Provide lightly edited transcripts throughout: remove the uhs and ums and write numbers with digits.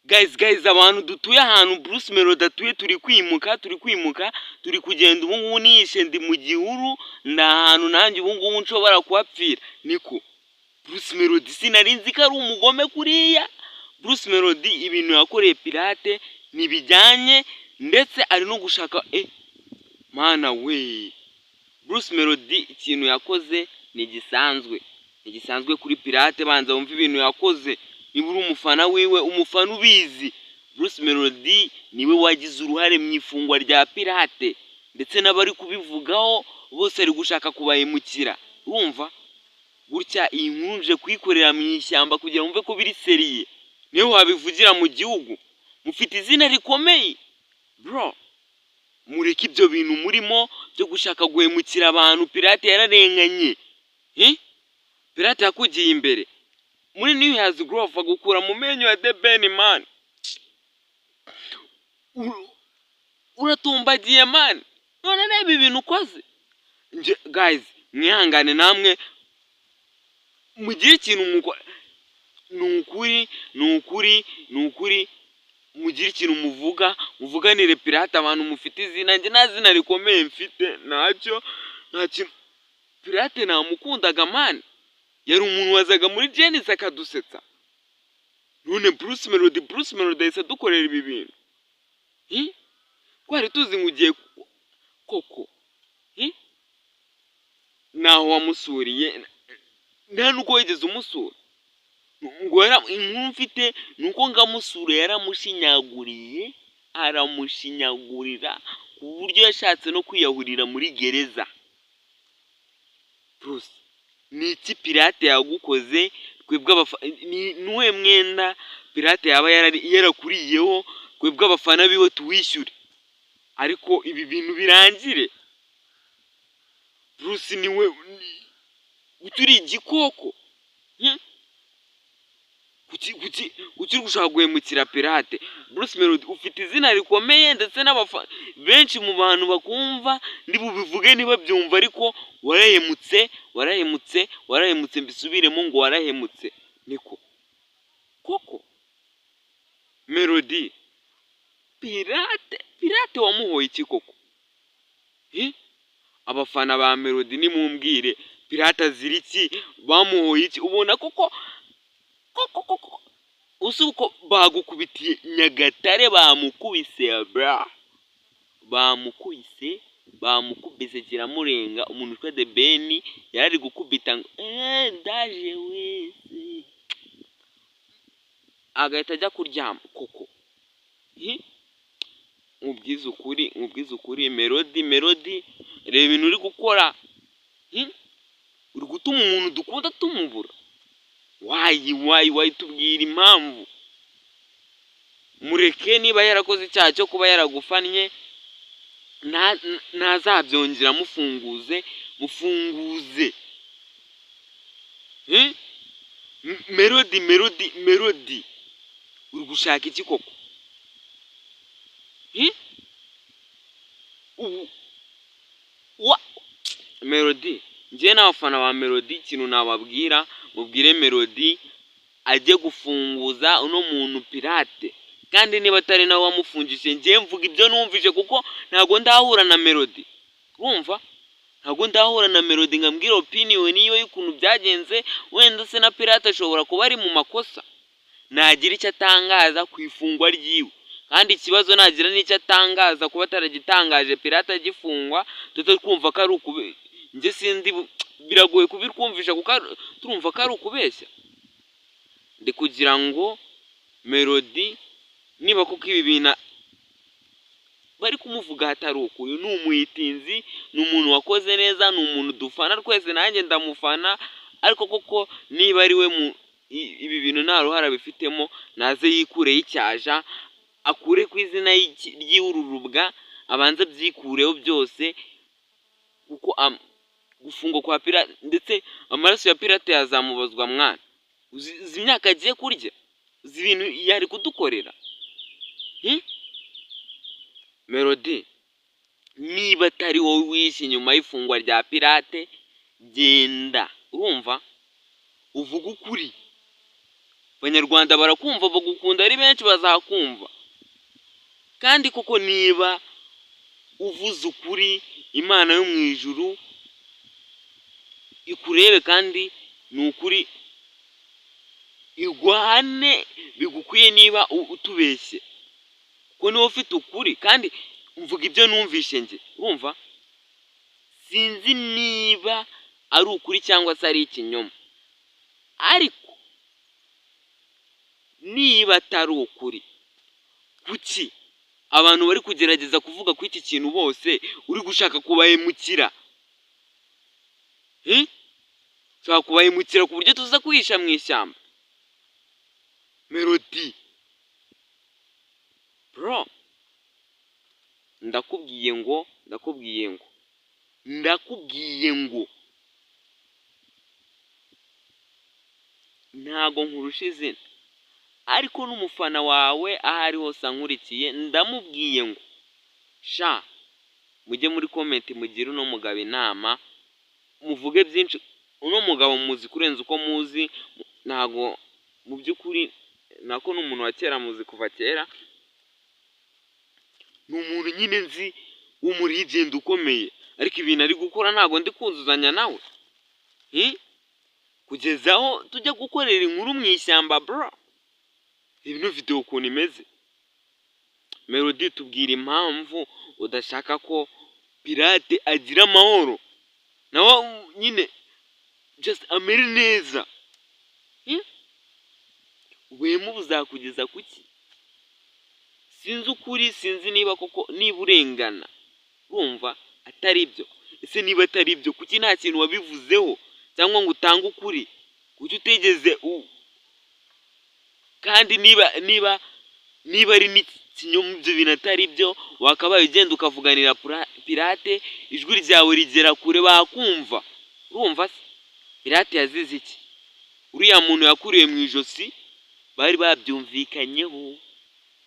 Guys, guys, abantu dutuye ahantu Bruce Melody atuye, turi kwimuka, turi kwimuka, turi kugenda. Ubu ngubu nishe ndi mu gihuru, ni ahantu nanjye ubu ngubu nshobora kuhapfira. Niko Bruce Melody, sinari nzi ko ari umugome kuriya. Bruce Melody ibintu yakoreye Pirate ntibijyanye, ndetse ari no gushaka mana we. Bruce Melody ikintu yakoze ntigisanzwe, ntigisanzwe kuri Pirate. Banza wumve ibintu yakoze niba uri umufana wiwe, umufana ubizi. Bruce Melody niwe wagize uruhare mu ifungwa rya Pirate, ndetse n'abari kubivugaho bose ari gushaka kubahemukira. Urumva gutya, iyi nkuru nje kuyikorera mu ishyamba kugira ngo wumve ko biri sérieux. Niyo wabivugira mu gihugu, mufite izina rikomeye bro. Mureke ibyo bintu murimo byo gushaka guhemukira abantu. Pirate yararenganye. Pirate yakugiye imbere muri New Year's Groove, agukura mu menyo ya The Ben. Man, uratumbagiye man, none reba ibintu ukoze. Nje guys, mwihangane namwe mugire ikintu mukora. Ni ukuri, ni ukuri, ni ukuri, mugire ikintu muvuga, muvuganire Pirate. Abantu mufite izina, njye nta zina rikomeye mfite, ntacyo, nta kintu. Pirate namukundaga man, yari umuntu wazaga muri Gen-Z akadusetsa. None Bruce Melody, Bruce Melody ahise adukorera ibi bintu. Hi? Twari tuzi ngo ugiye koko. Hi? Naho wamusuriye, nta nuko wigeze umusura. Ngo inkuru mfite ni uko ngo amusura yaramushinyaguriye, aramushinyagurira ku buryo yashatse no kwiyahurira muri gereza. Bruce, ni iki Pirate yagukoze? Twebwe ni uwuhe mwenda Pirate yaba yarakuriyeho? Twebwe abafana biwe tuwishyure, ariko ibi bintu birangire. Bruce, niwe turi igikoko. Kuki uri gushaka guhemukira Pirate? Bruce Melody, ufite izina rikomeye, ndetse n'abafa benshi mu bantu bakumva, bubivuge ntibabyumva, ariko warahemutse, warahemutse, warahemutse. Mbisubiremo ngo warahemutse. Niko koko Melody, Pirate, Pirate wamuhoye iki koko? Abafana ba Melody, nimumbwire, Pirate azira iki? Bamuhoye iki? Ubona koko koko koko uzi uko bagukubitiye Nyagatare? Bamukubise bra, bamukubise, bamukubise kiramurenga. Umuntu witwa The Ben yari ari gukubita ngo eee ndaje wese, agahita ajya kuryama koko. Nkubwize ukuri, nkubwize ukuri, Melody, Melody, reba ibintu uri gukora. Uri gutuma umuntu dukunda tumubura. Why, why, why? Tubwira impamvu. Mureke, niba yarakoze icyaha cyo kuba yaragufannye, ntazabyongera. Mufunguze, mufunguze. Melody, Melody, Melody, uri gushaka iki koko? Ubu wa Melody, njyewe n'abafana ba Melody, ikintu nababwira, mubwire Melody ajye gufunguza uno muntu Pirate. Kandi niba atari nawe wamufungishije, njyewe mvuga ibyo numvise, kuko ntabwo ndahura na Melody. Urumva, ntabwo ndahura na Melody ngo ambwire opinion yiwe y'ukuntu byagenze. Wenda se na Pirate ashobora kuba ari mu makosa, nagira icyo atangaza ku ifungwa ryiwe. Kandi ikibazo, nagira n'icyo atangaza, kuba ataragitangaje Pirate agifungwa, tujye twumva ko ari ukube. Njye sindi, biragoye kubitwumvisha, kuko turumva ko ari ukubeshya. Ndi kugira ngo Melody, niba koko ibi bintu bari kumuvuga atari ukuri, ni umuhitinzi, ni umuntu wakoze neza, ni umuntu dufana twese, nanjye ndamufana. Ariko koko niba ari we ibi bintu nta ruhare abifitemo, naze yikureho icyaja, akure ku izina ry'ururubwa, abanze abyikureho byose, kuko gufungwa kwa Pirate, ndetse amaraso ya Pirate yazamubazwa. Mwana, uzi imyaka agiye kurya? Uzi ibintu yari kudukorera? Melody, niba atari wowe wishe inyuma y'ifungwa rya Pirate, genda, urumva, uvuge ukuri. Abanyarwanda barakumva, bagukunda ari benshi, bazakumva. Kandi koko niba uvuze ukuri, Imana yo mu ijuru ikurebe, kandi ni ukuri iguhane bigukwiye niba utubeshye, kuko niba ufite ukuri. Kandi mvuga ibyo numvishe njye, urumva, sinzi niba ari ukuri cyangwa se ari ikinyoma, ariko niba atari ukuri, kuki abantu bari kugerageza kuvuga kuri iki kintu bose uri gushaka kubahemukira? Ushaka kubahemukira ku buryo tuza kwihisha mu ishyamba? Melody, bro, ndakubwiye ngo, ndakubwiye ngo, ndakubwiye ngo ntago nkurusha izina, ariko n'umufana wawe aho ari hose ankurikiye, ndamubwiye ngo sha mujye muri comment mugire uno mugabo inama, muvuge byinshi. Uno mugabo muzi kurenza uko muzi. Ntago mu by'ukuri nako ni umuntu wa kera, muzi kuva kera, ni umuntu nyine nzi w'umulegend ukomeye, ariko ibintu ari gukora ntabwo ndi kuzuzanya nawe. Kugeza aho tujya gukorera inkuru mu ishyamba, bro. Reba ino video ukuntu imeze. Melody, tubwira impamvu udashaka ko Pirate agira amahoro, nawe nyine just amere neza. Ubuhemu buzakugeza kuki? Sinzi ukuri, sinzi niba koko niba urengana, urumva atari byo. Ese niba atari byo, kuki nta kintu wabivuzeho cyangwa ngo utange ukuri? Kuki utigeze u kandi niba ari n'ikinyoma, ibyo bintu atari byo, wakabaye ugenda ukavuganira Pirate, ijwi ryawe rigera kure, bakumva. Urumva se Pirate yazize iki? Uriya muntu yakuriye mu ijosi, bari babyumvikanyeho,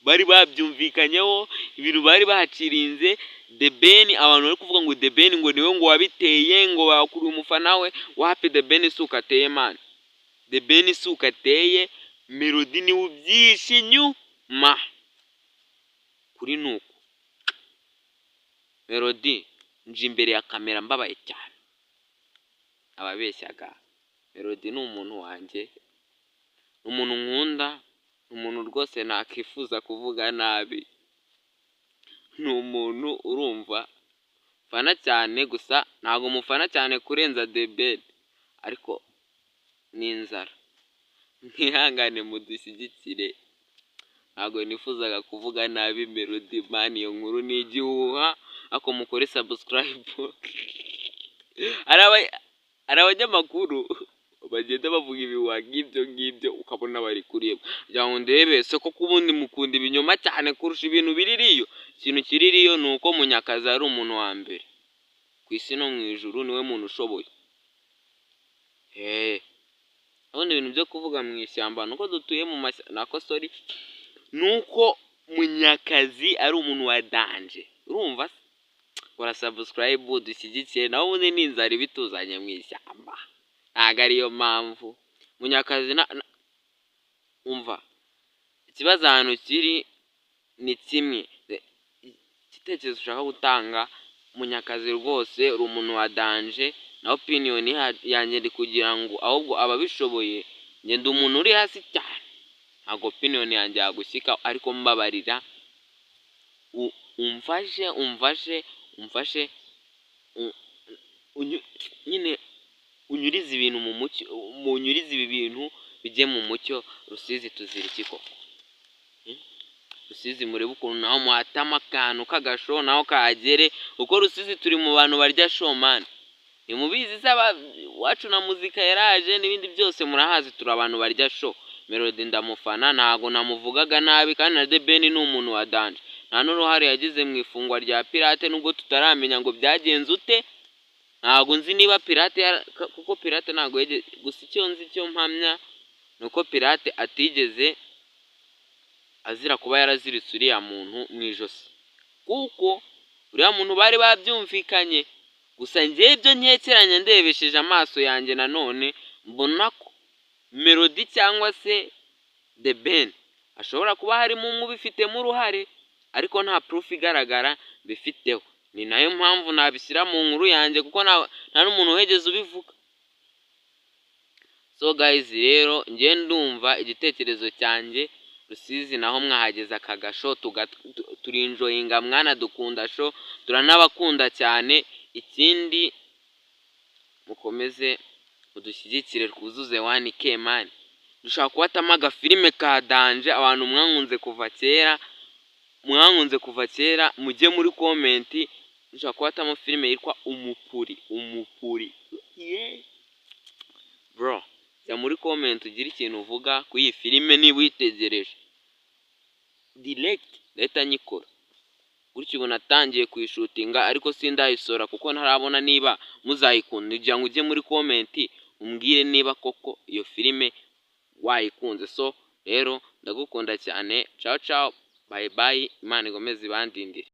bari babyumvikanyeho, ibintu bari bahacirinze. The Ben, abantu bari kuvuga ngo The Ben ngo niwe ngo wabiteye, ngo bakuriye umufana we, wapi. The Ben si uko ateye, man. The Ben si uko ateye. Melody niwe ubyishe inyuma, kuri ni uko. Melody, nje imbere ya kamera mbabaye cyane, ababeshyaga. Melody ni umuntu wanjye, ni umuntu nkunda, ni umuntu rwose nakwifuza kuvuga nabi, ni umuntu urumva mfana cyane, gusa ntabwo mufana cyane kurenza The Ben, ariko ni inzara. Mwihangane mudushyigikire, ntabwo nifuzaga kuvuga nabi Melody, man. Iyo nkuru ni igihuha, ariko mukore subscribe. Hari abanyamakuru bagenda bavuga ibihuha nk'ibyo ngibyo, ukabona bari kureba kugira ngo ndebe se koko ubundi mukunda ibinyoma cyane kurusha ibintu biririyo. Ikintu kiririyo ni uko Munyakazi ari umuntu wa mbere ku isi no mu ijuru, niwe muntu ushoboye. Ubundi ibintu byo kuvuga mu ishyamba ni uko dutuye mu mashyamba, nako sorry, ni uko Munyakazi ari umuntu wa danger. Urumva se? Kora subscribe dushyigikiye, naho ubundi ni inzara ibituzanye mu ishyamba, ntabwo ariyo mpamvu Munyakazi. Umva, ikibazo ahantu kiri ni kimwe, igitekerezo ushaka gutanga, Munyakazi rwose uri umuntu wa danger, na opinion yanjye ndi kugira ngo ahubwo ababishoboye, njye ndi umuntu uri hasi cyane, ntabwo opinion yanjye yagushyika, ariko mbabarira umfashe, umfashe, umfashe nyine unyurize ibintu mu mucyo, munyurize ibi bintu bijye mu mucyo. Rusizi tuzira iki koko? Rusizi murebe ukuntu naho muhatama akantu k'agashow naho kahagere, kuko Rusizi turi mu bantu barya show, man. Ntimubizi se? Iwacu na muzika yaraje n'ibindi byose murahazi, turi abantu barya show. Melody ndamufana, ntago namuvugaga nabi, kandi na The Ben ni umuntu wa danger, nta n'uruhare yagize mu ifungwa rya Pirate, nubwo tutaramenya ngo byagenze ute. Ntabwo nzi niba Pirate, kuko Pirate ntabwo, gusa icyo nzi cyo mpamya ni uko Pirate atigeze azira kuba yaraziritse uriya muntu mu ijosi, kuko uriya muntu bari babyumvikanye. Gusa njyewe ibyo nkekeranya ndebesheje amaso yanjye, nanone mbona ko Melody cyangwa se The Ben hashobora kuba harimo umwe ubifitemo uruhare, ariko nta proof igaragara mbifiteho. Ni nayo mpamvu nabishyira mu nkuru yanjye, kuko nta n'umuntu wigeze ubivuga. So guys, rero njye ndumva igitekerezo cyanjye, Rusizi naho mwahageze, aka gashow turenjoyinga mwana, dukunda show, turanabakunda cyane. Ikindi, mukomeze mudushyigikire twuzuze 1K, man. Dushobora kubatamo agafilime ka danger. Abantu mwankunze kuva kera, mwankunze kuva kera, mujye muri comment. Dushobora kubatamo filime yitwa Umupuri. Umupuri, bro, jya muri comment ugire ikintu uvuga kuri iyi filime niba uyitegereje. Direct ndahita nyikora gutyo. Ubu natangiye kuyishootinga, ariko sindayisora kuko ntarabona niba muzayikunda. Kugira ngo ujye muri comment umbwire niba koko iyo filime wayikunze. So rero ndagukunda cyane. Ciao ciao, bye bye, Imana ikomeze ibandindire.